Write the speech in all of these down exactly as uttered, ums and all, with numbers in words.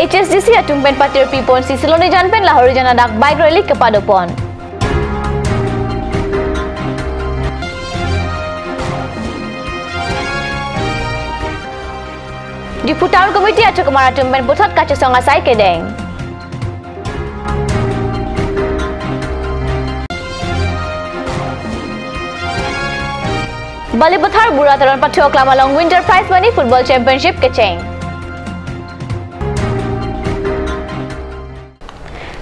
H S D C atum pen patirpi ponsi Silonijan pen Lahorijan adak bike rally kepadopon. Diphu Town Committee achokomar atum pen puthot kachesong asai kedeng. Balipathar Bura Teron Pathu Aklam along Winter Prize Money Football Championship kecheng.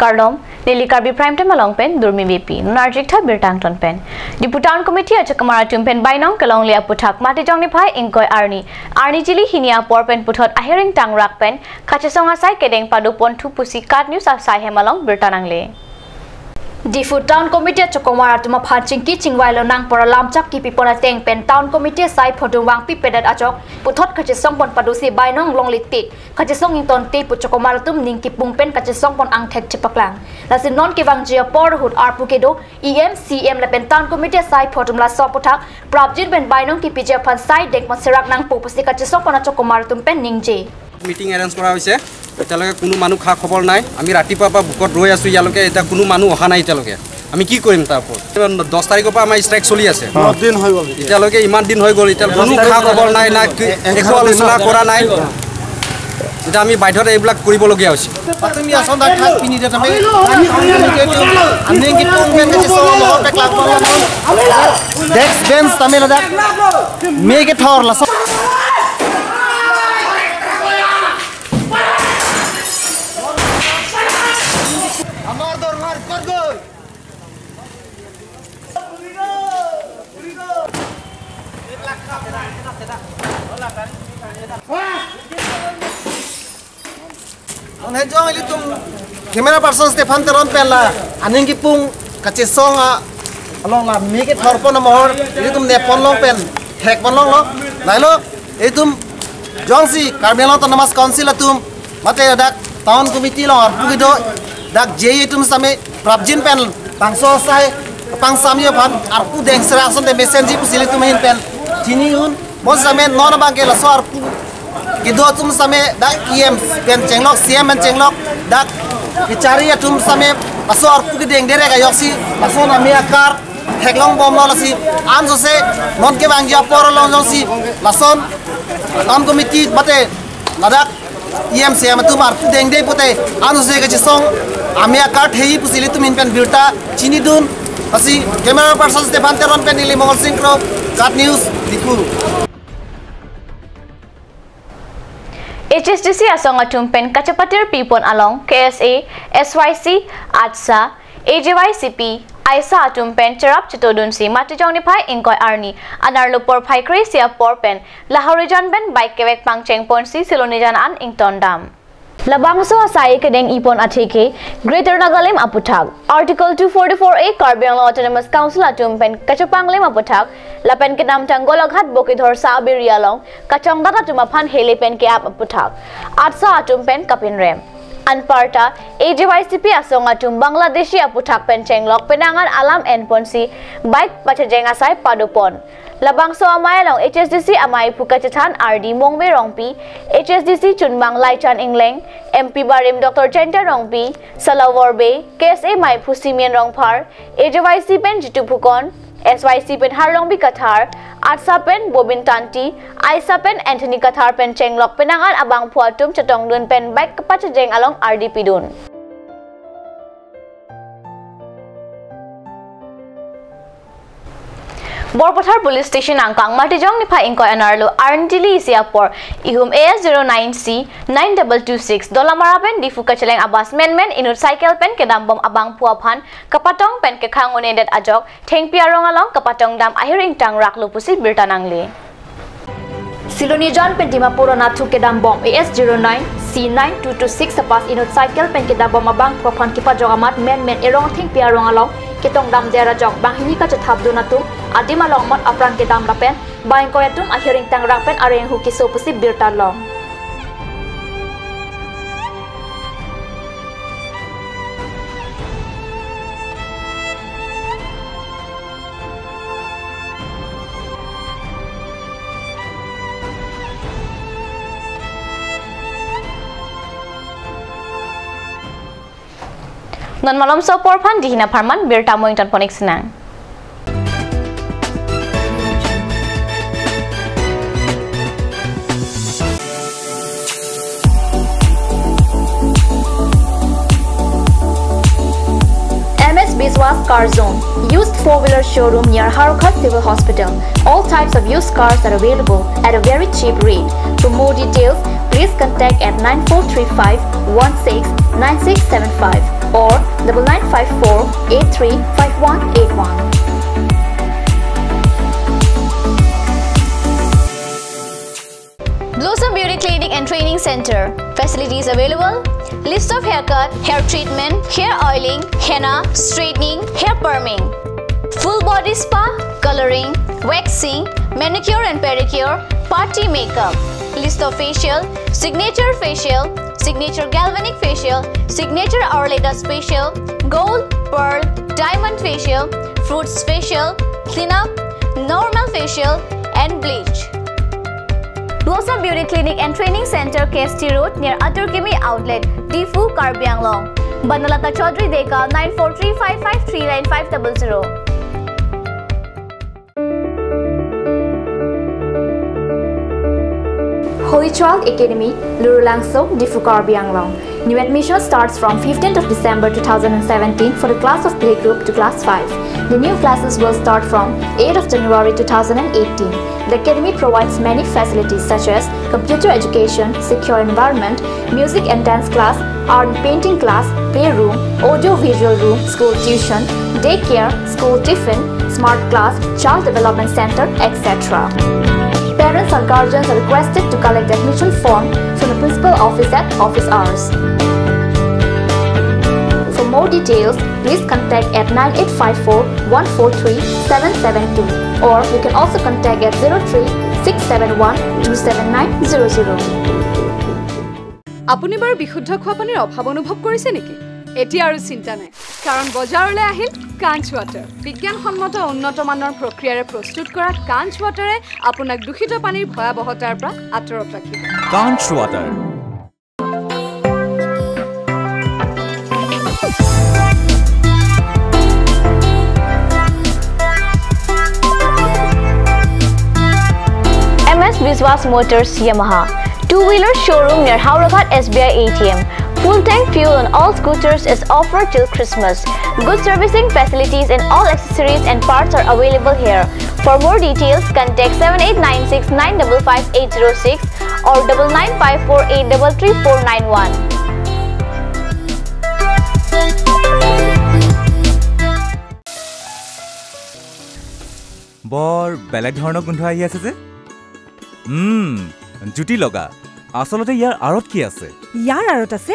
Kardom, neli Karbi Prime Time along pen Durmi Beypi, non arjik tha birta angton pen. Diphu Town Committee achokomar atum pen bainong kelongle aputhak Matijong niphai ingkoi arni, arni jili hini apor pen puthot ahiring tangrak pen kachesong asai kedeng padopon thu pusi KAT News asai hem along birta nangle. Diphu Town Committee achokomar atum aphan chingki chingvai lonang pora lamchak kipipon ateng pen Town Committee asai photo vangpipedet ajok puthot kachesong pon padosi bainong longle tik kachesong ingtonte pu chokomar atum ning kipung pen kachesong pon angthek chepaklang. Lasi non kevangji apor ahut arpu kedo E M, C M lapen Town Committee asai photo atum laso aputhak prapjin pen bainong kipiji aphan sai dengpon serak nangpo pusi kachesong pon achokomar atum pen ningje. Meeting arrange কৰা হৈছে। এতিয়ালৈকে কোনো মানুহ খা খবৰ নাই। আমি ৰাতিপুৱাৰ পৰা ভোকত ৰৈ আছোঁ ইয়ালৈকে, এতিয়া কোনো মানুহ অহা নাই এতিয়ালৈকে। আমি কি কৰিম তাৰ ওপৰত? দহ তাৰিখৰ পৰা আমাৰ ষ্ট্ৰাইক চলি আছে। বহুত দিন হৈ গ'ল। এতিয়ালৈকে ইমান দিন হৈ গ'ল, এতিয়া কোনো খা খবৰ নাই, না কি, একো আলোচনা কৰা নাই। এতিয়া আমি বাধ্যত এইবিলাক কৰিবলগীয়া হৈছে। Patumi ason dak thak pini dak tame. Aning kipung pen kachesong lohor pek lang pon lang. Desk bench tame ladak. Me kethor laso. Amar dorhar korgoi. Anhejong ilitum camera person Stephan Teron pen la aning kipung kachesong along la me kethor pon amohor ilitum nepon long pen thek pon longlo. Lailo ilitum jongsi Karbi Anglong Autonomous Council atum mate dak Town Committee along arpu kedo dak J A atum same prapjin pen bangso asai pangsamji aphan arpu deng serak asonte mesenji pusi ilitum ahin pen chinidun. Mo same non abangke laso arpu kedo atum same dak E M pen chenglok, C M pen chenglok, dak kachari atum same laso arpu kedeng derek ajoksi laso nami akar theklong bomlo. Lasi ansose non kevangji apor along jongsi lason Town Committee mate ladak E M, C M atum arpu dengde pute ansose kachesong ame akar thei pusi ilitum ahin pen birta chinidun. Lasi camera person Stephan Teron pen neli Mongol Sing Kro, KAT News, Diphu. H S D C asong atum pen kachepatirpi pon along K S A, S Y C, ATSA, A J Y C P, AISA atum pen cherap chetodunsi Matijong niphai ingkoi arni anerlo porphai kre-isi apor pen Lahorijan pen bike kevek pangcheng ponsi Silonijan an ington dam. Labangso asai kedeng ipon atheke Greater Nagalim aputhak. Article two forty-four A Karbi Anglong Autonomous Council atum pen kachepanglim aputhak, lapen kedamtang Golaghat Bokidhor Sa Abiri along kachongdat atum aphan hele pen ke-ap aputhak, ATSA atum pen kapinrem. Anparta A J Y C P asong atum Bangladeshi aputhak pen chenglok penang an alam enponsi bike pachejeng asai padopon. Labangso amei along H S D C amei aphu kachethan R D Mongve Rongpi, H S D C chunbang Laichan Engleng, M P barim Doctor Jayanta Rongpi, Salawor Bey, K S A meiphu Simeon Rongphar, A J Y C pen Jitu Phukon, S Y C pen Harlongbi Kathar, ATSA pen Bobin Tanti, AISA pen Anthony Kathar pen chenglok penang an abangphu atum chetongdun pen bike kapachejeng along R D pidun. Borpathar Police Station angkang Matijong niphai ingkoi anerlo arni jili isi apor ihum A S zero nine C nine double two six Dolamara pen Diphu kacheleng abus menmen inut cycle pen kedambom abangphu aphan kapatong pen kekhang un-edet ajok thengpi arong along kapatong dam ahiring tangraklo pusi birta nangle. Silonijan pen Dimapur anatthu kedambom A S zero nine C nine two two six abus inut cycle pen kedambom abangphu aphan kepajok amat menmen erong thengpi arong along ketong damdet ajok banghini kachethapdun atum adim along amat apran kedam lapen bang ingkoi atum ahiring tangrak pen areng hu keso pusi birta long. Non malomso apor aphan Dihina apharman birta mo ingtonpon-ik sinang. M S Biswas Car Zone, used four-wheeler showroom near Howraghat Civil Hospital. All types of used cars are available at a very cheap rate. For more details, please contact at nine four three five one six nine six seven five or double nine five four eight three five one eight one. Blossom Beauty Clinic and Training Center. Facilities available: list of haircut, hair treatment, hair oiling, henna, straightening, hair perming, full body spa, coloring, waxing, manicure and pedicure, party makeup, list of facial, signature facial, signature galvanic facial, signature Ayurveda facial, gold, pearl, diamond facial, fruits facial, cleanup, normal facial, and bleach. Blossom Beauty Clinic and Training Center, K S T Road, near Atur Kimi Outlet, Diphu, Karbi Anglong. Banalata Chaudhary Deka, nine four three five five three nine five double zero. Holy Child Academy, Lurulangso, Diphu, Karbi Anglong. New admission starts from fifteenth of December two thousand seventeen for the class of playgroup to class five. The new classes will start from eighth of January two thousand eighteen. The academy provides many facilities such as computer education, secure environment, music and dance class, art and painting class, playroom, audio visual room, school tuition, daycare, school tiffin, smart class, child development center, et cetera. Parents or guardians are requested to collect admission form from the principal office at office hours. For more details, please contact at nine eight five four one four three seven seven two, or you can also contact at zero three six seven one two seven nine zero zero. আপুনি বাৰু বিশুদ্ধ খোৱা পানীৰ অভাৱ অনুভৱ কৰিছে নেকি? এতিয়া আৰু চিন্তা নাই, কাৰণ বজাৰলৈ আহিল কাঞ্চ ৱাটাৰ। বিজ্ঞানসন্মত উন্নত মানৰ প্ৰক্ৰিয়াৰে প্ৰস্তুত কৰা কাঞ্চ ৱাটাৰে আপোনাক দূষিত পানীৰ ভয়াৱহতাৰ পৰা আঁতৰত ৰাখিব। কাঞ্চ water. M S Biswas Motors Yamaha, two-wheeler showroom near Howraghat S B I A T M. Full tank fuel on all scooters is offered till Christmas. Good servicing facilities and all accessories and parts are available here. For more details, contact seven eight nine six nine double five eight zero six or double nine five four eight double three four nine one. বৰ বেলেগ ধৰণৰ গোন্ধ আহি আছে যে। উম, জুতি লগা। আচলতে ইয়াৰ আঁৰত কি আছে? ইয়াৰ আঁৰত আছে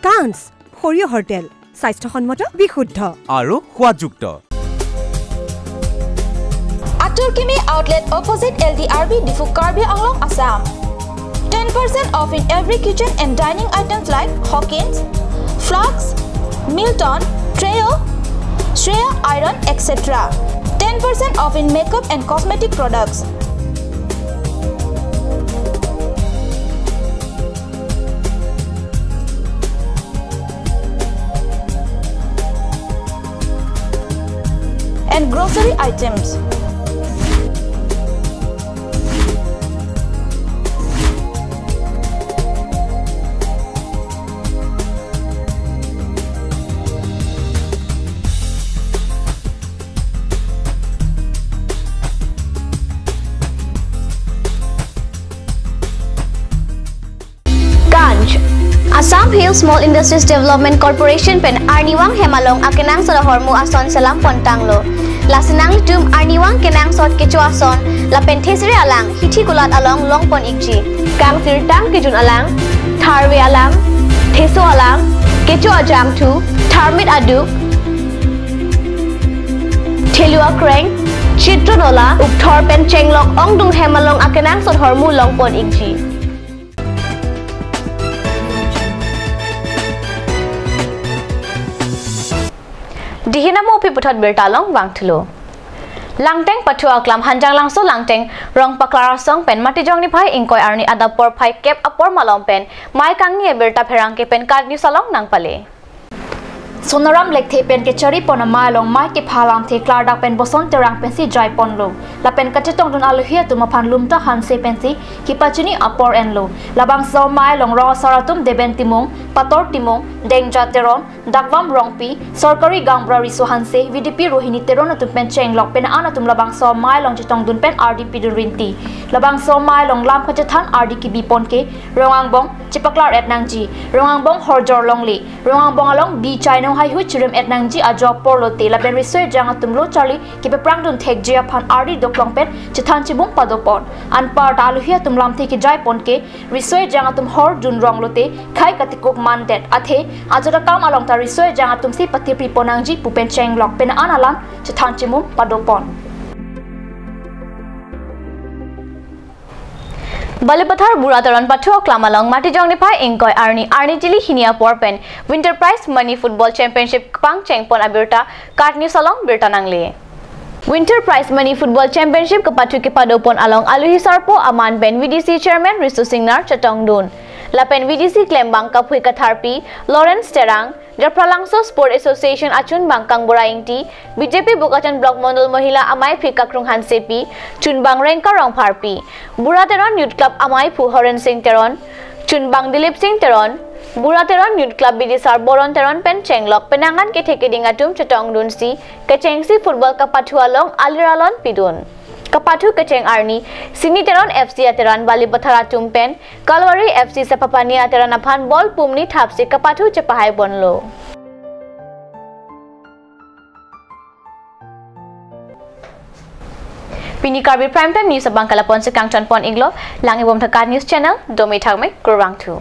কাঞ্চ সৰিয়হৰ তেল, স্বাস্থ্যসন্মত, বিশুদ্ধ আৰু সোৱাদযুক্ত। Atur Kimi Outlet, opposite L D R B, Diphu, Karbi Anglong, Assam. Ten percent off in every kitchen and dining items like Hawkins, Flax, Milton, Trio, Shreya Iron, et cetera. Ten percent off in makeup and cosmetic products. And grocery items. Kancch, Assam Hill Small Industries Development Corporation pen arnivang hem along akenangsot ahormu ason selam pontanglo. Lasi nanglitum arnivang kenangsot kecho ason lapen thesere alang hithi kulat along longpon ikji. Kangsirtang kejun alang, tharve alang, theso alang, kecho ajangthu, tharmit aduk, thelu akreng, chitron ola, ukthor pen chenglok ongdung hem along akenangsot ahormu longpon ikji. Dihina mo pi puthot birta along vangthulo. Langteng Pathu Aklam Hanjanglangso Langteng Rongpaklar Asong pen Matijong niphai ingkoi arni adap porphai kep apor malom pen mei kangni abirta pherangke pen KAT News along nangpale. Sonaram Lekthe pen kechari pon amei along mei kepha alamthe klardak pen Boson Terang pensi jai ponlo. Lapen kachetongdun alohi atum aphan Lumta Hanse pensi kepachini apor enlo. Labangso amei along rong asar atum Deben Timung, Pator Timung, Dengja Teron, Dakvam Rongpi, Sorkari Gaonbura Riso Hanse, V D P Rohini Teron atum pen chenglok penang an atum labangso amei along chetongdun pen ardi pidun rinti. Labangso amei along lam kachethan ardi kebi pon ke, rong angbong chepaklar et nangji, rong angbong horjor longle, rong angbong along bi chainong haihui chirim et nangji ajo apor lote, lapen riso ejang atum lo charli kepaphrangdun thekji aphan ardi doklong pen chethan chimum pado pon. Anparta alohi atum lamthe kejai pon ke, riso ejang atum hor jun rong lote khai katikuk mandet athe ajat akam along ta riso ejang atum si patipri pon nangji pu pen chenglok penang an alam chethan chimum pado pon. Balipathar Bura Teron pathu aklam along Matijong niphai ingkoi arni arni jili hini apor pen Winter Prize Money Football Championship kepangcheng pon abirta KAT News along birta nangle. Winter Prize Money Football Championship kepathu kepado pon along alohi sarpo aman pen V D C Chairman Riso Singnar chetongdun. Lapen V D C klembang kaphui katharpi Lawrence Terang, Japralangso Sport Association achunbang Kangbura Ingti, B J P Bokajan Block Mondol Mohila amaiphi Kakrung Hansepi, chunbang Rengka Rongpharpi, Bura Teron Youth Club amaiphu Horen Sing Teron, chunbang Dilip Sing Teron, Bura Teron Youth Club bidisar Boron Teron pen chenglok penang an kethe keding atum chetongdunsi kechengsi football kapathu along alir alon pidun. Kapathu kecheng arni Sini Teron F C ateran Balipathar atum pen Kalwari F C Sapapani ateran aphan ball pumni thapsi kapathu chepahai ponlo. Pini Karbi Prime Time News abang ke lapu-an si kangton pon iklo, lang-ibom tha KAT News Channel, domi thakme, kurvangthu.